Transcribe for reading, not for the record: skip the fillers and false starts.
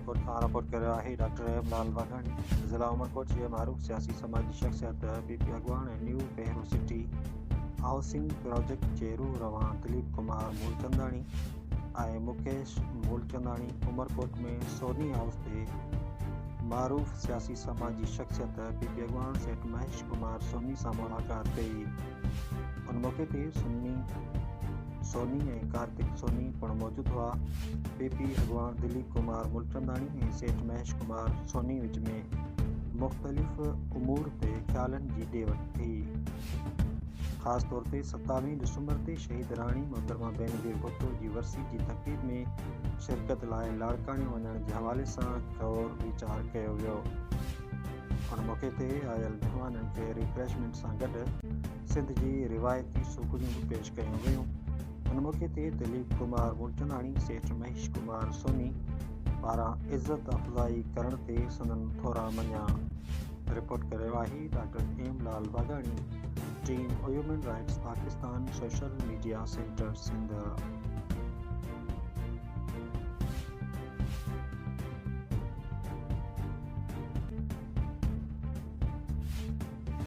عمرڪوٽ کان رپورٽ ڪري رهيو آهي ڊاڪٽر ايم لال واگهاڻي. ضلع عمرڪوٽ جي معروف سياسي سماجي شخصيت پي پي اڳواڻ ۽ نيو پهرو سٽي هائوسنگ پراجيڪٽ جي روح روان دليپ ڪمار مولچنداڻي ۽ مڪيش مولچنداڻي عمرڪوٽ ۾ سوني هائوس تي معروف سياسي سماجي شخصيت پي پي اڳواڻ سيٺ مهيش ڪمار سوني سان ملاقات ڪئي. ان موقعي تي سني سوني ۽ ڪارتڪ سوني پڻ موجود هئا. پي پي اڳواڻ دليپ ڪمار ملچنداڻي ۽ سيٺ مهيش ڪمار سوني وچ ۾ مختلف امور تي خيالن جي ڏي وٺ ٿي. خاص طور تي ستاويهين ڊسمبر تي شهيد راڻي محترمه بينظير ڀٽو جي ورسي جي تقريب ۾ شرڪت لاء لاڙڪاڻي وڃڻ جي حوالي سان غور ويچار ڪيو ويو. ان موقعي تي آيل مهمانن کي ريفريشمينٽ سان گڏ سنڌ جي روايتي سوکڙيون به پيش ڪيون ويون. ان موقعي تي دليپ ڪمار مولچنداڻي، سيٺ مهيش ڪمار سوني پاران عزت افزائي ڪرڻ تي سندن ٿورا مڃيا. رپورٽ ڪري رهيو آهي doctor M Lal Waghani, team human rights Pakistan social media centre Sindh.